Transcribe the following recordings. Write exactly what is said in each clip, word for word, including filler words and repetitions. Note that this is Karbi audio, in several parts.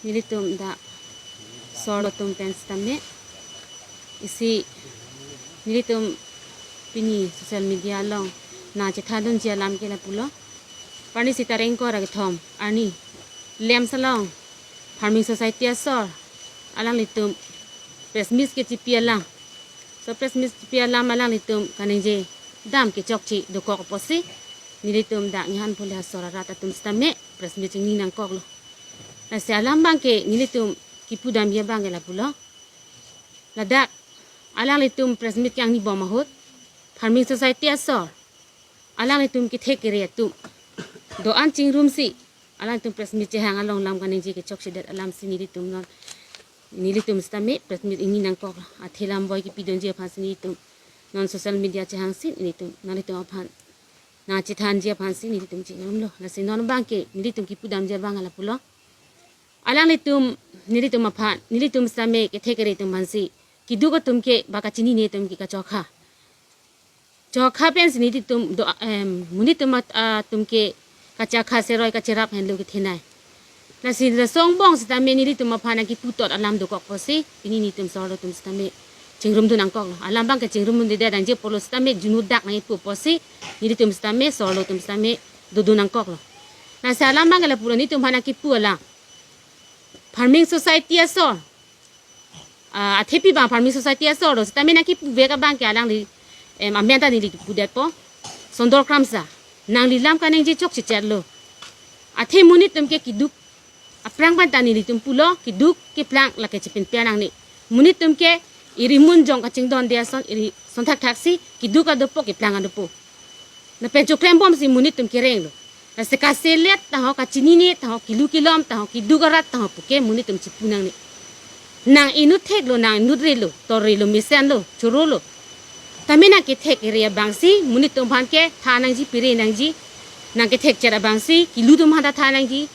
Nelitum dak sorlo atum pen sitame isi nelitum pini social media along nangchethandunji alam ke lapulo. Parni sita ingkoi ra kethom arni LAMPS along Farming Society asor alanglitum press meet kechipi alam. So press meet kechipi alam alanglitum kaningje dam kechokche dokok apotsi nelitum dak Nihang Phule asor arat atum sitame press meet chingni nangkoklo. Lasi alam abang ke nelitum kipudamji abang ke lapulo. Ladak alanglitum press meet kangni bom ahut Farming Society asor alanglitum kethek kere atum do-an chingrumsi alanglitum press meet chehang along lam kaningje kechokchedet alamsi nelitum non nelitum sitame press meet ingni nangkok. Athe lam boi kipidunji aphansi nelitum non social media chehangsi nelitum nanglitum aphan nangchethanji aphansi nelitum chingrumlo. Lasi non abang ke nelitum kipudamji abang lapulo. Alanglitum nelitum aphan nelitum sitame kethek kere atum aphansi keduk atum ke ba kachinine atum ke kachokha. Chokha pensi nelitum do em monit atum at- atum ke kachokha seroi kacherap henlo kethenei. Lasi laso angbong sitame nelitum aphan nangkiputot alam dokok apotsi pini nelitum sorlo atum sitame chingrumdun nangkoklo. Alam abang ke chingrumdunde dangje pulo sitame junu dak nangkipu apotsi nelitum sitame sorlo atum sitame dodun nangkoklo. Lasi alam abang ke lapulo nelitum aphan nangkipu alam. Farming Society asor ah, athepi abang Farming Society asor do sitame nangkipuvek abang ke alangli em amen ta neli pudetpo. Sondor Kramsa, nangli lam kaningje chokchechetlo. Athe monit atum ke keduk aphrang abang ta nelitum pulo, keduk keplang lake chepinpe nangne. Monit atum ke irimun jong kachingdonde ason iri son thakthaksi keduk adopo keplang adopo. Lapen choklembomsi monit atum kerenglo. Lasi kaselet taho, kachinine taho, kilu kilom taho, keduk arat taho puke monit atum chipu nangne. Nang inut theklo, nang inut relo, torrelo, mesenlo, chorolo. Tame nangkethek kere abangsi monit atum aphan ketha nangji, pere nangji, nangkethekchet abangsi kilu atum aphan ta tha nangji,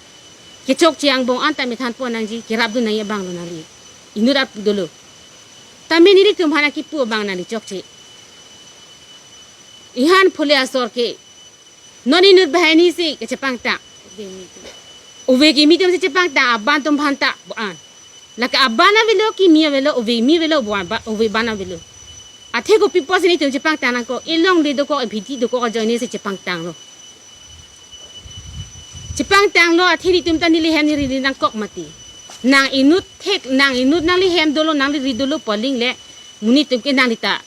kechokche angbong an tame thanpon nangji, kerapdun nangji abanglo nangli. Inut apu dolo. Tame nelitum aphan nangkipu abang nangli chokche. Nihang Phule asor ke non inut banghini si kechepangtang. Ove kimi atumsi chepangtang, aban atum aphan ta bo-an. Lake aban avelo, kimi avelo, ove kimi avelo, bo-an ba- ove aban avelo. Athe kopi apotsi nelitum chepangtang nangkok, elongle dokok, ebhiti dokok ajoinesi chepangtanglo. Chepangtanglo athe nelitum ta neli hem neli ri nangkok mati. Nang inut thek, nang inut nangli hem dolo, nangli ri dolo pu aling le monit atum ke nangli ta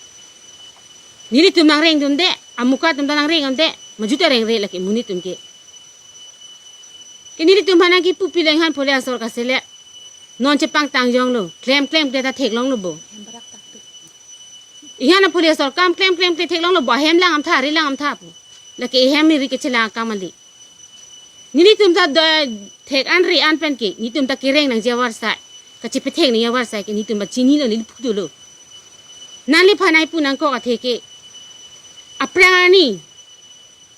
nelitum nangrengdunde, amuka atum ta nangrengdunde, maju ta rengre lake monit atum ke. Ke nelitum aphan nangkipu pilo Nihang Phule asor kaselet. Non chepangtang jonglo, klem klem kle ta theklonglo bo. Nihang Phule asor kam klem klem kle theklonglo bo, ahem lang amtha, ari lang amtha pu. Lake ehem ri kechelang akam kali. Nelitum ta do thek an ri an pen ke, nelitum ta kereng nangji avarsai. Kachepethek nangji avarsai ke nelitum ta chinilo, neli pudolo. Nangliphan nangkipu nangkok athe ke aphrang arni,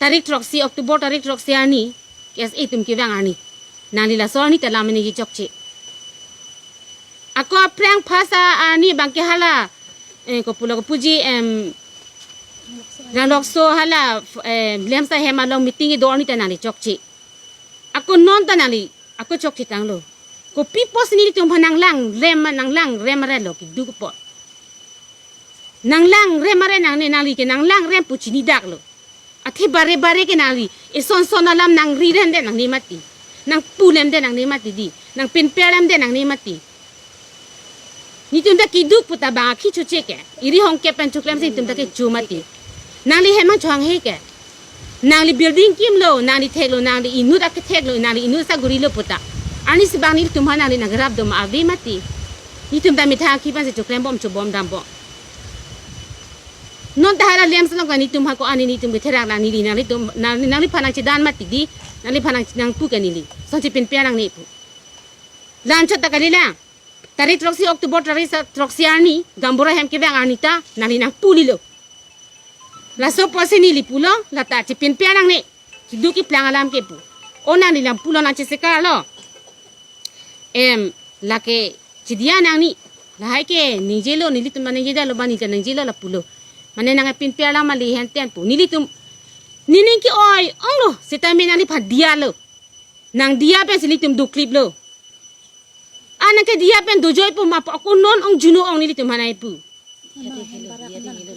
tarik throksi, October tarik throksi arni, K S A atum kevang arni. Nangli laso arni ta lam nangji chokche. Ako aphrang phasa arni abang ke hala, eh, kopulo kopuji, em, Ranglokso hala, em, LAMPS ahem along meeting kedo arni ta nangli chokche. Ako non ta nangli, ako chokchetanglo. Kopi apotsi nelitum aphan nanglangrem, nanglangrem arelo keduk apot. Nanglangrem are nangne, nangli ke nanglangrem pu chinidaklo. Athe bare bare ke nangli eson son alam nangriremde nangne mati. Nangpulemde nangne mati di. Nangpinpelemde nangne mati. Nelitum ta keduk pu ta bang akhi choche ke. Iri hongke pen choklemsi nelitum ta kecho mati. Nangli hem nangchohanghe ke. Nangli building kimlo, nangli theklo, nangli inut aketheklo, nangli inut sagurilo pu ta. Arnisi bang nelitum aphan nangli nangrap do ma ave mati. Nelitum ta methang akhi pensi choklembom chobom dambom. Non ta hala LAMPS along ka nelitum hako ani nelitum ketherak nang neli nanglitum nang nangliphan nangchedan mati di, nangliphan nang nangpu ke neli. Son chepinpe nangne pu. Lanchot ta kalilang. Tarik throksi October tarik sa- throksi arni, gaonbura ahem kevang arni ta, nangli nangpulilo. Laso apotsi neli pulo, lata chepinpe nangne, keduk keplang alam ke pu. O nangli nangpulo nangchesekarlo. Em, lake chidia nangne, lahai ke ningjelo, nelitum ta ningjelo, ba neli ta ningjelo lapulo. Mane nangpinpe alam mali henten pu. Nelitum, nening ke-oi onglo, sitame nangliphan dialo. Nangdia pensi nelitum dukliplo. Nang ke dia pen dojoi pu ma pu ako non ong juno ong nelitum hanai pu.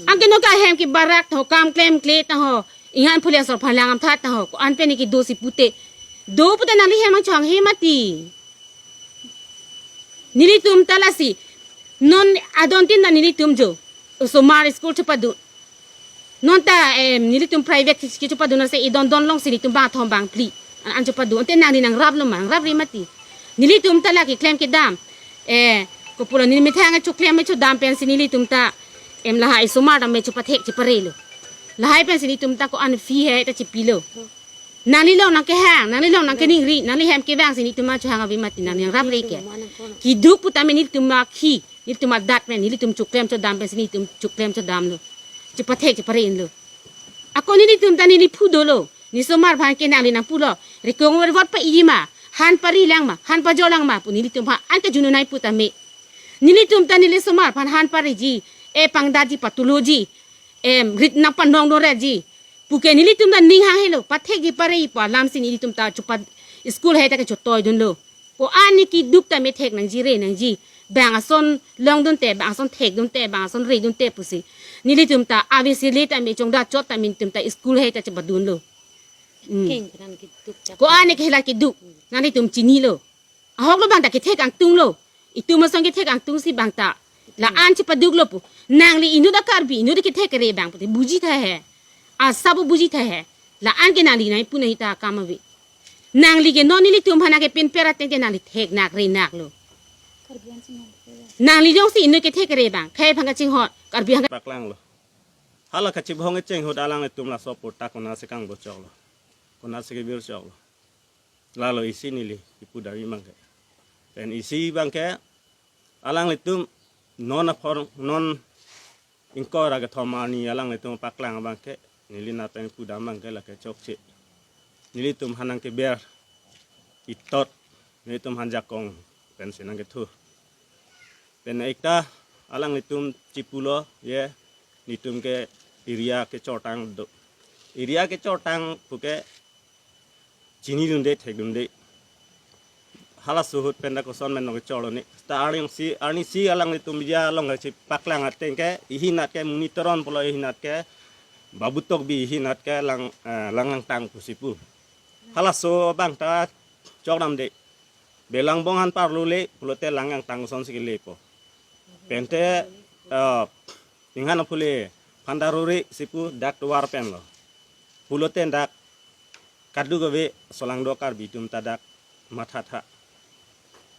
Ang ke no ka hem ke barak ta ho, kam klemkle ta ho. Inghan phulia sor phalang am tha ta ho. Ko-an pen ke do si pute. Do pute nangli hem ang chohang he mati. Nelitum ta lasi. Non adon tin na nelitum jo. Osomar school chepadu. Non ta, em, nelitum private ke, ke chepadu na se idon don long si nelitum bang thom bang phli. An, an chepadu. Ante nangli nangrap lo ma, nangrap ri mati. Nelitum ta la keklem kedam. Eh, kopulo neli methang choklem me chodam pensi nelitum ta. Em, lahai osomar dam me chepathek chepare lo. Lahai pensi nelitum ta ko-an fee he ta chepilo. Nangli long nangkehang, nangli long nangkeningri, nangli hem kevang si nelitum ma chohang ave mati nangli nangrap ri ke. Keduk putame nelitum ma khi, nelitum adat pen, nelitum choklem chodam pensi nelitum choklem chodam lo. Chepathek chepare lo. Ako nelitum ta neli phu dolo. Ne osomar aphan ke nangli nangpulo. Rikong vervot pa-i ma. Han pari lang ma. Han pajor lang ma. Pu nelitum aphan an ke jununai putame. Nelitum ta neli osomar aphan han pariji. E pangdaji patuloji. Em, rit nangpanong doreji. Puke nelitum ta ning hang helo. Pathek ji pare pu alam si nelitum ta chopa school he ta ke chotoi dunlo. Ko-an ne keduk ta methek nangji re nangji. Bang ason long dunte, bang ason thek dunte, bang ason re dunte pusi. Nelitum ta ave sile ta me chongda chot ta me nelitum ta school he ta chepadun lo. Hmm. King kanan keduk chap. Ko-an ne ke la keduk. Nanglitum chinilo. Ahok lo bang ta kethek angtung lo. Itum asong kethek angtung si bang ta. La-an chepaduk lo pu. Nangli inut a Karbi, inut kethek kere bang pute buji tha he. Asa pu buji tha he. La-an ke nangli nai pu nai ta kam ave. Nangli ke non nelitum aphan ke pinper ateng ke nangli thek nak re nak lo. Nangli jongsi inut kethek kere bang. Khei aphan kachinghon. Karbi aphan paklang lo. Hala kachibhong kecheng ahut alanglitum laso porta konatsi kangbo chok lo. Konatsi kebir chok lo. Lalo isi neli kipudam abang ke. Pen isi abang ke alanglitum non apor non ingkoi ra kethom arni alanglitum paklang abang ke neli nat pen pudam abang ke lake chokche. Nelitum aphan nangkeber itot nelitum aphan jakong pensi nangkethu. Pen ekta alanglitum chipulo ye nelitum ke area kechortang do. Area kechortang puke chini dunde thek dunde. Halaso ahut pen ta koson men nong cholo ne. Ta arnisi arnisi alanglitum ya long si paklang ateng ke ihi nat ke monitoron pulo ihi nat ke Babu Tokbi ihi nat ke lang eh, lang langtang pusi pu. Halaso abang ta chokdam de. Belangbong han parlo le pulote lang langtang kosonsi kelepo. Pente eh, inghan aphu le phandaruri si pu dak tovar pen lo. Pulote dak kaduk ave solangdo Karbi atum ta dak mathatha.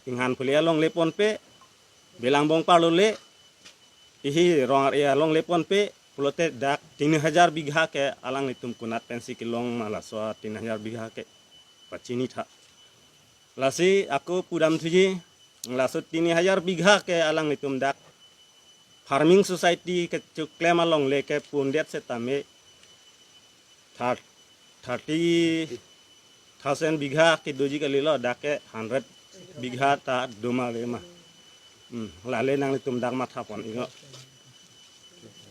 Inghan aphu le alongle ponpe, Belangbong parlo le, ihi rong ar-e alongle ponpe, pulote dak tin hajar bigha ke alanglitum konat pensi kelong ma laso tin hajar bigha ke pachini tha. Lasi ako pudam thuji, laso tin hajar bigha ke alanglitum dak farming society kechoklem alongle ke pundet setame thir- thirty thousand bigha kedoji kalilo, dak ke hundred bigha ta doma ave ma. Hmm, lale nanglitum dak matha pon ingo.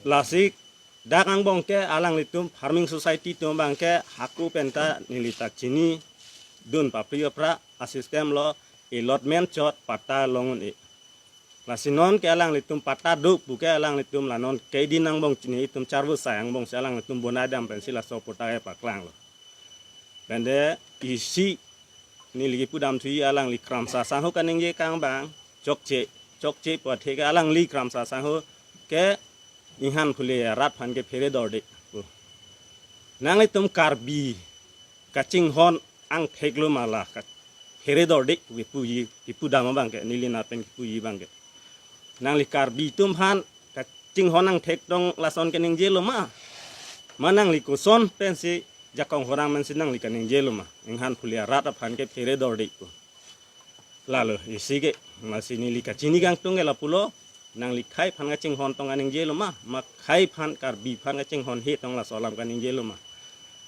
Lasi dak angbong ke alanglitum farming society atum abang ke hako pen ta neli ta chinidun papri apra a system lo allotment chot patta long un-e. Lasi non ke alanglitum patta do puke alanglitum la non kedim angbong chini itum charvo sai angbong si alanglitum bonai dam pensi laso patta ke paklang lo. Pende isi neli kipudam thuji alangli Kramsa Sangho kaningje kang abang chokche chokche pu athe ke alangli Kramsa Sangho ke inghan aphu le rat aphan ke phere dorde pu. Nanglitum Karbi kachinghon angthek lo ma la ka phere dorde pu kipuji kipudam abang ke neli nat pen kipuji abang ke. Nangli Karbi atum aphan kachinghon angthek tong lason kaningje lo ma. Ma nangli koson pensi jakong horang pensi nangli kaningje lo ma. Inghan aphu le rat aphan ke phere dorde pu. Lalo isi ke masi neli kachini kangtung ke lapulo nangli khei aphan kachinghon tong kaningje lo ma. Ma khei aphan Karbi aphan kachinghon he tong laso alam kaningje lo ma.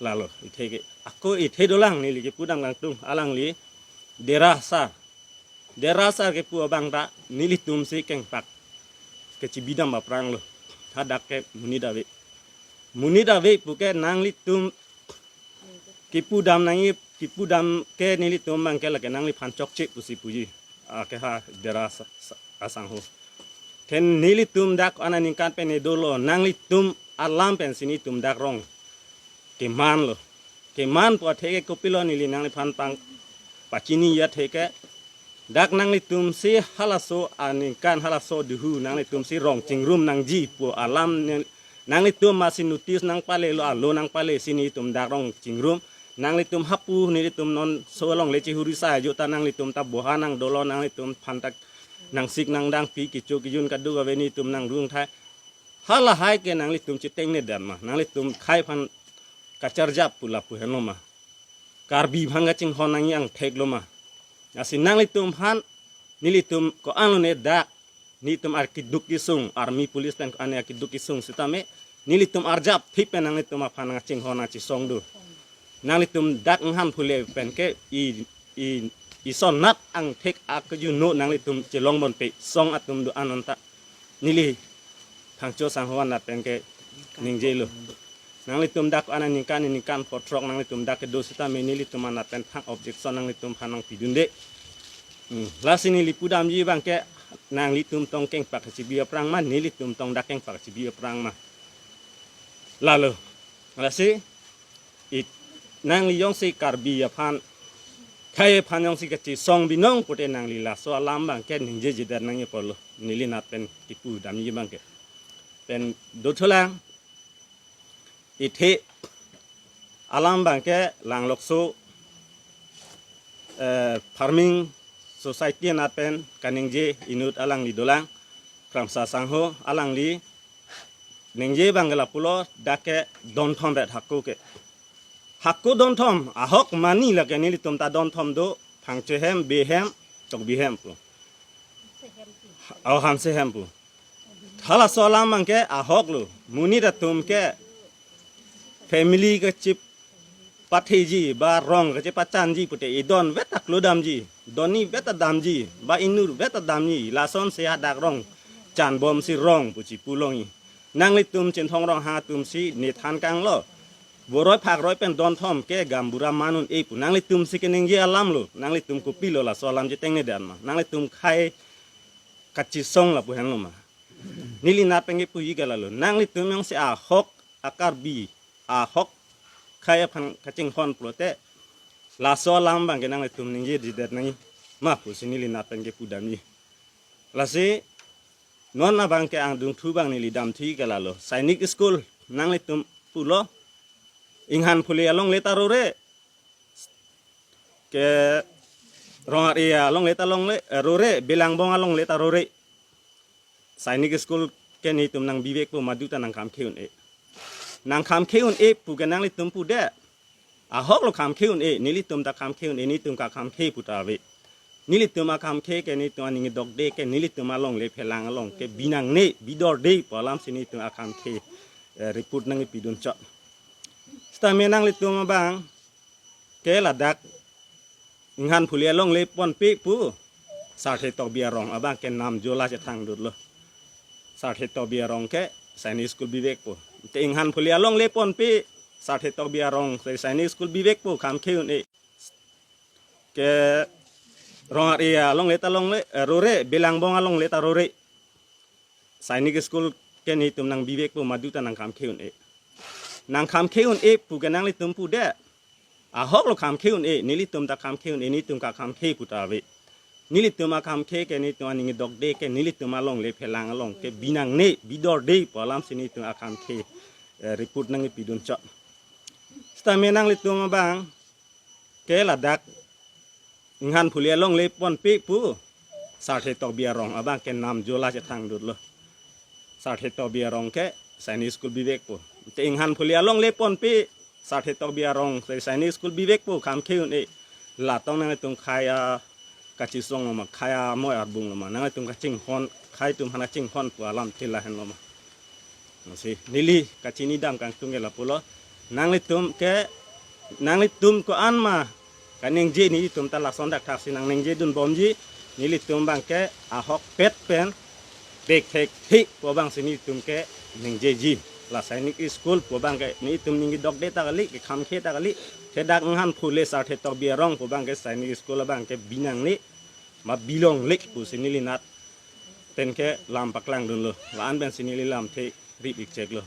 Lalo ithe ke ako ithe dolang neli kipudam kangtung alangli Dera Sar. Dera Sar kipu abang ta nelitum si kengpak kachibidam aphrang lo. Hadak ke monit ave. Monit ave puke nanglitum kipudam nangji kipudam ke nelitum abang ke lake nangliphan chokche pusi puji. akeha dera sa- sa- asangho. Then nelitum dak ko-an aningkan pen dolo, nanglitum alam pensi nelitum dak rong kemanlo. Keman pu atheke kopilo neli nangliphan pang pachini ya atheke, dak nanglitumsi halaso aningkan, halaso duhu nanglitumsi rong chingrum nangji pu alam ne- nanglitum masi notice nangpalelo, alo nangpalesi nelitum dak rong chingrum. Nanglitum hapu nelitum non so alongle chihuri sa ajo ta nanglitum ta boha nangdolo, nanglitum phan ta nangsik nangdangpi, kecho kejun kadokave nelitum nangrung thai. Halahai ke nanglitum chitengne dan ma, nanglitum khei aphan kacharjap pu lapu henlo ma, Karbi aphan kachinghon nangji angthek lo ma. Lasi nanglitum aphan nelitum ko-an lone dak, nelitum ar keduk kesung, army police pen ko-an ar keduk kesung sitame, nelitum arjap thip pen nanglitum aphan nangchinghon nangchisong do. Nanglitum dak inghan phule pen ke i i isonat angthek akjuno nanglitum chelong bonpe song atum do-an anta. Neli Phangcho sangho anat pen ke ningjelo. Nanglitum dak ko-an aningkan, aningkan photrok nanglitum dak kedo sitame nelitum anat pen thang objection nanglitum aphan nangpidunde. Hmm. Lasi neli pudamji abang ke nanglitum tong kengpak chibi aphrang ma, nelitum tong dak kengpak chibi aphrang ma. Lalo. Lasi it nangli jongsi Karbi aphan, khei aphan jongsi kachisong binong pute nangli laso alam abang ke ningjejedet nangji apotlo. Neli anat pen kipudamji abang ke. Pen dothulang, ithe alam abang ke Langlokso, eh, Farming Society anat pen kaningje inut alangli dolang, Kramsa sangho, alangli ningje abang ke lapulo, dak ke donthom ret hako ke. Hako donthom, ahok mani lake nelitum ta donthom do, Phangcho hem, Bey hem, Tokbi hem pu. Oh, Hanse hem pu. Halaso alam abang ke ahok lo, monit atum ke family kachipatheji, ba rong kachipachanji pute idon vet ta klodamji, donni vet ta damji, ba ingnur vet ta damji, lasonsi hadak rong chanbomsi rong pu chipulongji. Nanglitum Chinthong Ronghang atumsi nethan kanglo. Boroi phakroi pen donthom ke gaonbura man un-e pu nanglitumsi keningje alam lo, nanglitum kopilo laso alam chitengne dan ma, nanglitum khei kachisong lapu henlo ma. Neli anat pen kipuji ke lalo, nanglitum jongsi ahok a-Karbi, ahok khei aphan kachinghon pulote, laso alam abang ke nanglitum ningjejedet nangji ma pusi neli anat pen kipudamji. Lasi non abang ke angdungthu abang neli damthu ke lalo, Sainik School nanglitum pulo, inghan phule alongle ta rore, ke Rong-ar-e alongle ta longle, eh, rore, Belangbong alongle ta rore. Sainik School ke nelitum nangbibe po, madu ta nangkhamkhe un-e. Nangkhamkhe un-e pu ke nanglitum pudet. Ahok lo khamkhe un-e, nelitum ta khamkhe un-e, nelitum kakhamkhe pu ta ave. Nelitum akhamkhe ke nelitum aning dokde ke nelitum alongle phelang along ke binangne, bidorde pu alamsi nelitum akhamkhe, eh, report nangpidun chot. Sitame nanglitum abang ke ladak inghan phule alongle ponpe pu Sarthe Tokbi arong abang ke namjola chethang dutlo. Sarthe Tokbi arong ke Sainik School bibek po. Te inghan phule alongle ponpe Sarthe Tokbi arong se Sainik School bibek po, khamkhe un-e. Ke Rong-ar-e alongle ta longle, eh, rore, Belangbong alongle ta rore. Sainik School ke nelitum nangbibe po, madu ta nangkhamkhe un-e. Nangkhamkhe un-e pu ke nanglitum pudet. Ahok lo khamkhe un-e, nelitum ta khamkhe un-e, nelitum kakhamkhe pu ta ave. Nelitum akhamkhe ke nelitum aning dokde ke nelitum alongle phelang along ke binangne, bidorde pu alamsi nelitum akhamkhe, eh, report nangpidun chot. Sitame nanglitum abang ke ladak inghan phule alongle ponpe pu Sarthe Tokbi arong abang ke namjola chethang dutlo. Sarthe Tokbi arong ke Sainik School bibek po. Te inghan phule alongle ponpe Sarthe Tokbi arong se Sainik School bibek po, khamkhe un-e. Latong nanglitum khei a kachisong lo ma, khei amoi arbung lo ma, nanglitum kachinghon, khei atum aphan kachinghon pu alam thila henlo ma. Lasi neli kachini dam kangtung ke lapulo. Nanglitum ke, nanglitum ko-an ma kaningje, nelitum ta lason dakthaksi nangningje dunbomji. Nelitum abang ke ahokpet pen bek thek thik pu abangsi nelitum ke ningjeji. La Sainik School pu abang ke nelitum ning dokde ta kali, kekhamkhe ta kali. Te dak inghan phule Sarthe Tokbi arong pu abang ke Sainik School abang ke binangne, ma bilong lek pusi neli nat pen ke lam paklangdunlo. La-an pensi neli lamthe rip-ik cheklo.